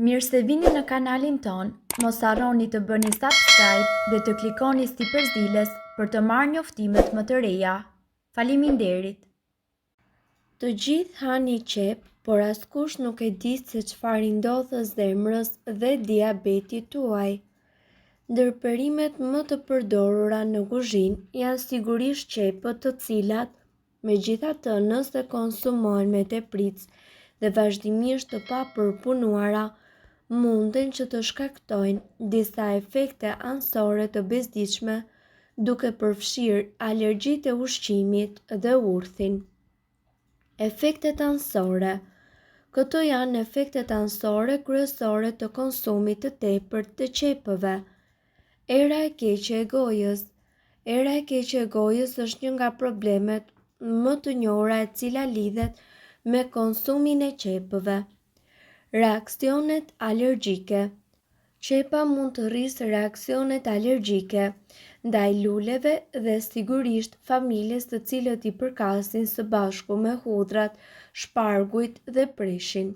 Mirë se vini në kanalin tonë, mos harroni të bëni subscribe dhe të klikoni sipër ziles për të marrë njoftimet më të reja. Faleminderit! Të gjithë hani qepë, por askush nuk e di se çfarë i ndodh zemrës dhe diabetit tuaj. Ndër perimet më të përdorura në kuzhinë janë sigurisht qepët të cilat Megjithatë, nëse konsumohen me tepricë dhe vazhdimisht të papërpunuara, munden që të shkaktojnë disa efekte anësore të bezdisshme, duke përfshirë alergjitë e ushqimit dhe urthin. Efektet anësore Këto janë efektet anësore kryesore të konsumit të tepërt të qepëve. Era e keqe e gojës Era e keqe e gojës është një nga problemet më të njohura e cila lidhet me konsumin e qepëve. Reaksionet alergjike Qepa mund të rrisë reaksionet alergjike ndaj luleve dhe sigurisht familjes të cilët i përkasin së bashku me hudhrat, shpargujt dhe preshin.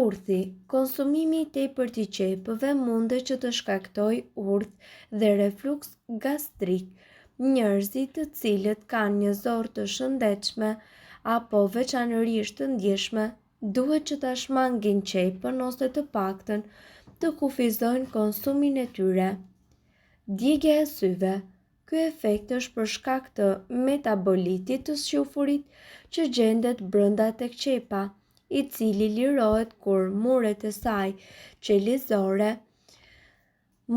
Urthi, Konsumimi i tepërt i qepëve mundet që të shkaktojë urth dhe refluks gastrik. Njerëzit të cilët kanë një zorrë të shëndetshme apo veçanërisht të ndjeshme, duhet që ta shmangin qepën ose të paktën të kufizojnë konsumin e tyre. Djegia e syve, Ky efekt është për shkak të metabolitit të squfurit që gjendet brenda tek qepa, i cili lirohet kur muret e saj qelizore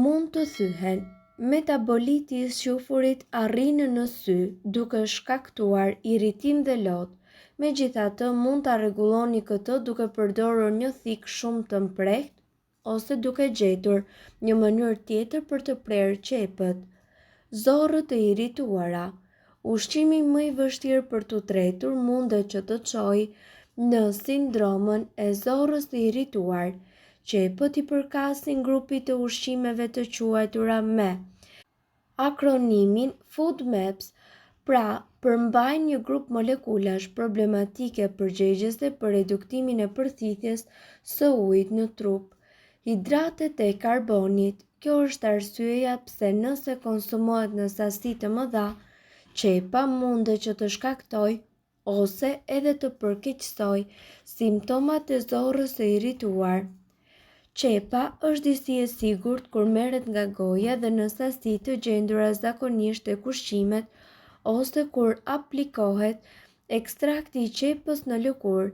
mund të thyhen. Metaboliti i squfurit arrin në sy, duke shkaktuar irritim dhe lot. Megjithatë, mund ta rregulloni këtë duke përdorur një thikë shumë të mprehtë ose duke gjetur një mënyrë tjetër për të prerë qepët. Zorrët e irrituara. Ushqimi më i vështirë për t'u tretur mundet që të çojë në sindromën e zorrës së irrituar. Qepët i përkasin grupit të ushqimeve të quajtura me akronimin FODMAPs, pra përmbajnë një grup molekulash problematike përgjegjëse për reduktimin e përthithjes së ujit në trup, hidratet e karbonit. Kjo është arsyeja pse nëse konsumohet në sasi të mëdha, qepa mundet që të shkaktojë ose edhe të përkeqësojë simptomat e zorrës së irrituar. Qepa është disi e sigurt kur merret nga goja dhe në sasi të gjendura zakonisht tek ushqimet ose kur aplikohet ekstrakti i qepës në lëkurë.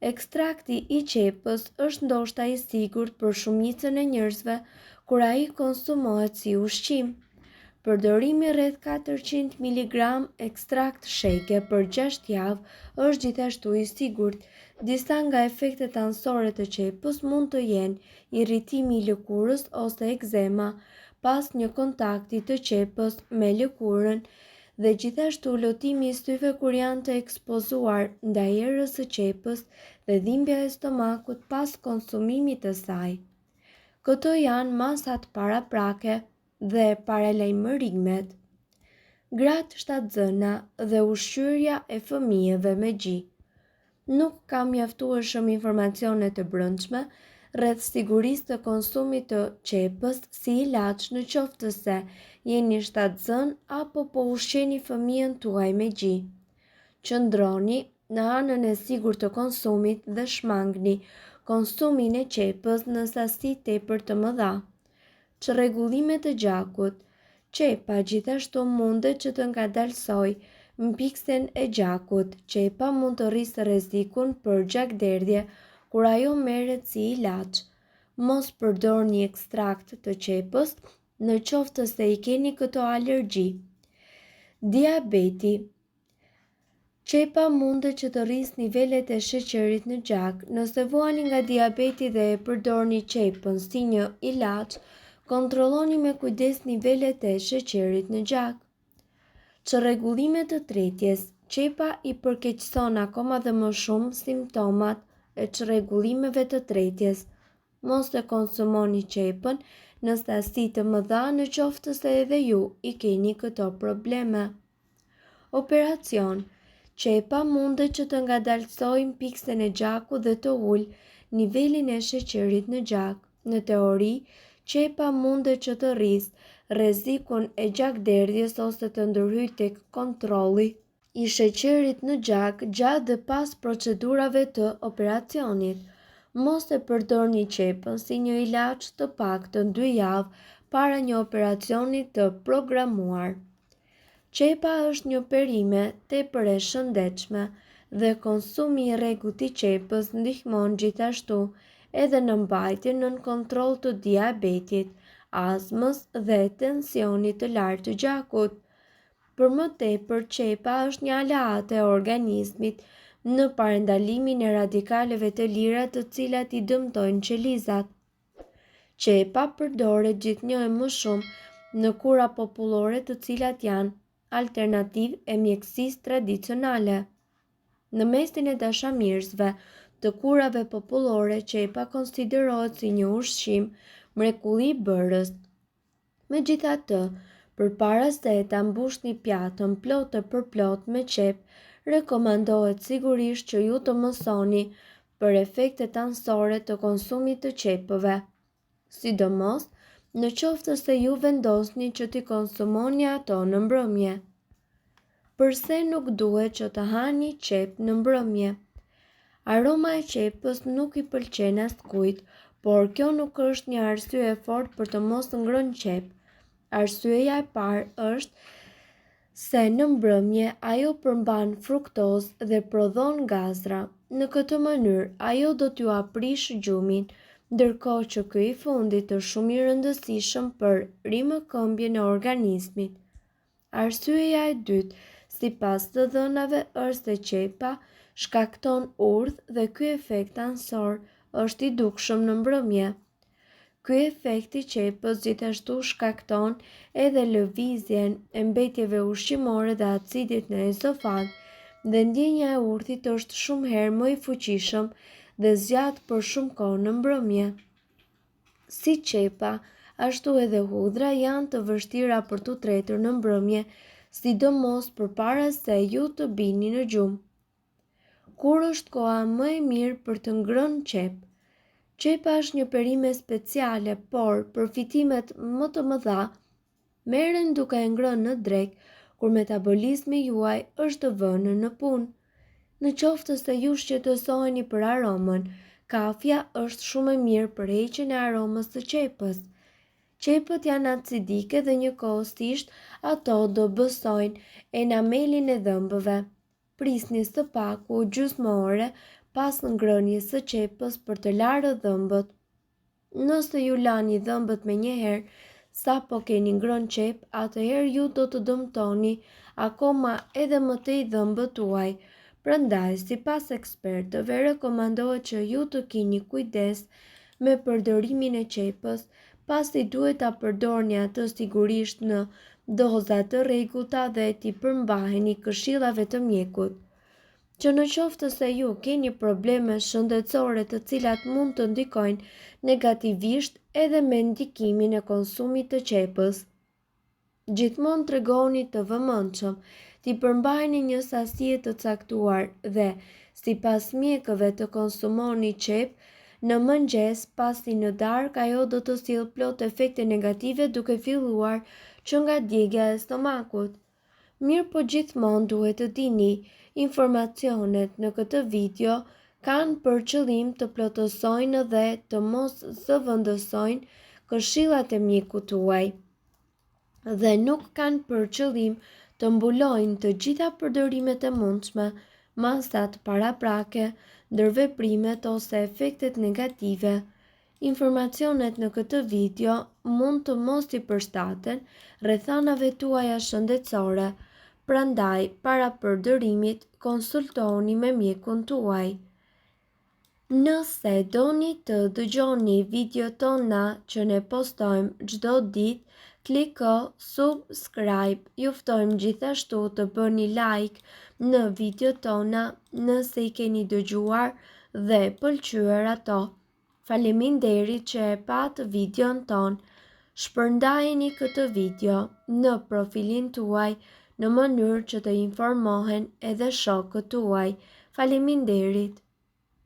Ekstrakti i qepës është ndoshta i sigurt për shumicën e njerëzve kur ai konsumohet si ushqim. Përdorimi rreth 400 miligram ekstrakt shege për 6 javë është gjithashtu i sigurt. Disa nga efektet anësore të qepës mund të jenë irritimi i lëkurës ose ekzema pas një kontakti të qepës me lëkurën dhe gjithashtu lotimi i syve kur janë të ekspozuar ndaj erës së qepës dhe dhimbja e stomakut pas konsumimit të saj. Këto janë masat paraprake dhe paralajmërimet. Gratë shtatzëna dhe ushqyerja e fëmijëve me gji. Nuk ka mjaftueshëm informacione të brendshme rreth sigurisë të konsumit të qepës si ilaç në qoftë se jeni shtatzënë apo po ushqeni fëmijën tuaj me gji. Qëndroni në anën e sigurt të konsumit dhe shmangni konsumin e qepës në sasi tepër të mëdha. Çrregullime të gjakut. Qepa gjithashtu mundet që të ngadalësojë mpiksjen e gjakut. Qepa mund të rrisë rrezikun për gjakderdhje kur ajo merret si ilaç. Mos përdorni ekstrakt të qepës në qoftë se i keni këto alergji. Diabeti. Qepa mundet që të rrisë nivelet e sheqerit në gjak. Nëse vuani nga diabeti dhe e përdorni qepën si një ilaç, kontrolloni me kujdes nivelet e sheqerit në gjak. Çrregullime të tretjes. Qepa i përkeqëson akoma dhe më shumë simptomat e çrregullimeve të tretjes. Mos e konsumoni qepën në sasi të mëdha në qoftë se edhe ju i keni këto probleme. Operacion. Qepa mundet që të ngadalësojë mpiksjen e gjakut dhe të ulë nivelin e sheqerit në gjak. Në teori, qepa mundet që të rrisë rrezikun e gjakderdhjes ose të ndërhyjë tek kontrolli i sheqerit në gjak gjatë dhe pas procedurave të operacionit. Mos e përdorni qepën si një ilaç të paktën dy javë para një operacioni të programuar. Qepa është një perime tepër e shëndetshme dhe konsumi i rregullt i qepës ndihmon gjithashtu edhe në mbajtjen nën kontroll të diabetit, azmës dhe tensionit të lartë të gjakut. Për më tepër, qepa është një aleate e organizmit në parandalimin e radikaleve të lira të cilat i dëmtojnë qelizat. Qepa përdoret gjithnjë e më shumë në kura popullore të cilat janë alternativë e mjekësisë tradicionale. Në mesin e dashamirësve të kurave popullore, qepa konsiderohet si një ushqim mrekullibërës. Megjithatë, përpara se ta mbushni pjatën plot e përplot me qepë, rekomandohet sigurisht që ju të mësoni për efektet anësore të konsumit të qepëve. Sidomos, në qoftë se ju vendosni që t'i konsumoni ato në mbrëmje. Përse nuk duhet që të hani qepë në mbrëmje? Aroma e qepës nuk i pëlqen askujt, por kjo nuk është një arsye e fortë për të mos ngrënë qepë. Arsyeja e parë është se në mbrëmje ajo përmban fruktozë dhe prodhon gazra. Në këtë mënyrë, ajo do t'jua prishë gjumin, ndërkohë që ky i fundit është shumë i rëndësishëm për rimëkëmbjen e organizmit. Arsyeja e dytë, sipas të dhënave, është se qepa shkakton urth dhe ky efekt anësor është i dukshëm në mbrëmje. Ky efekt i qepës gjithashtu shkakton edhe lëvizjen e mbetjeve ushqimore dhe acidit në ezofag dhe ndjenja e urthit është shumë herë më i fuqishëm dhe zgjat për shumë kohë në mbrëmje. Si qepa, ashtu edhe hudhra janë të vështira për t'u tretur në mbrëmje, sidomos përpara se ju të bini në gjumë. Kur është koha më e mirë për të ngrënë qepë? Qepa është një perime speciale, por përfitimet më të mëdha Merren duke e ngrënë në drekë, kur metabolizmi juaj është vënë në punë. Në qoftë se ju shqetësoheni për aromën, kafja është shumë e mirë për heqjen e aromës së qepës. Qepët janë acidike dhe njëkohësisht ato dobësojnë enamelin e dhëmbëve. Prisni së paku gjysmë ore pas ngrënies së qepës për të larë dhëmbët. Nëse ju lani dhëmbët menjëherë sapo keni ngrënë qepë, atëherë ju do të dëmtoni akoma edhe më tej dhëmbët tuaj. Prandaj, sipas ekspertëve, rekomandohet që ju të kini kujdes me përdorimin e qepës, pasi duhet ta përdorni atë sigurisht në doza të rregullta dhe t'i përmbaheni këshillave të mjekut. Që në qoftë se ju keni probleme shëndetësore të cilat mund të ndikojnë negativisht edhe me ndikimin e konsumit të qepës. Gjithmonë tregohuni të vëmendshëm, t'i përmbaheni një sasie të caktuar dhe, sipas mjekëve të konsumoni qepë në mëngjes pasi në darkë ajo do të sjellë plot efekte negative duke filluar që nga djegia e stomakut. Mirëpo gjithmonë duhet të dini, informacionet në këtë video kanë për qëllim të plotësojnë dhe të mos zëvendësojnë këshillat e mjekut tuaj dhe nuk kanë për qëllim të mbulojnë të gjitha përdorimet e mundshme, masat paraprake, ndërveprimet ose efektet negative. Informacionet në këtë video mund të mos i përshtaten rrethanave tuaja shëndetësore, prandaj para përdorimit konsultohuni me mjekun tuaj. Nëse doni të dëgjoni videot tona që ne postojmë çdo ditë, kliko subscribe. Ju ftojmë gjithashtu të bëni like në videot tona nëse i keni dëgjuar dhe pëlqyer ato. Faleminderit që e patë videon tonë. Shpërndajeni këtë video në profilin tuaj në mënyrë që të informohen edhe shokët tuaj. Faleminderit!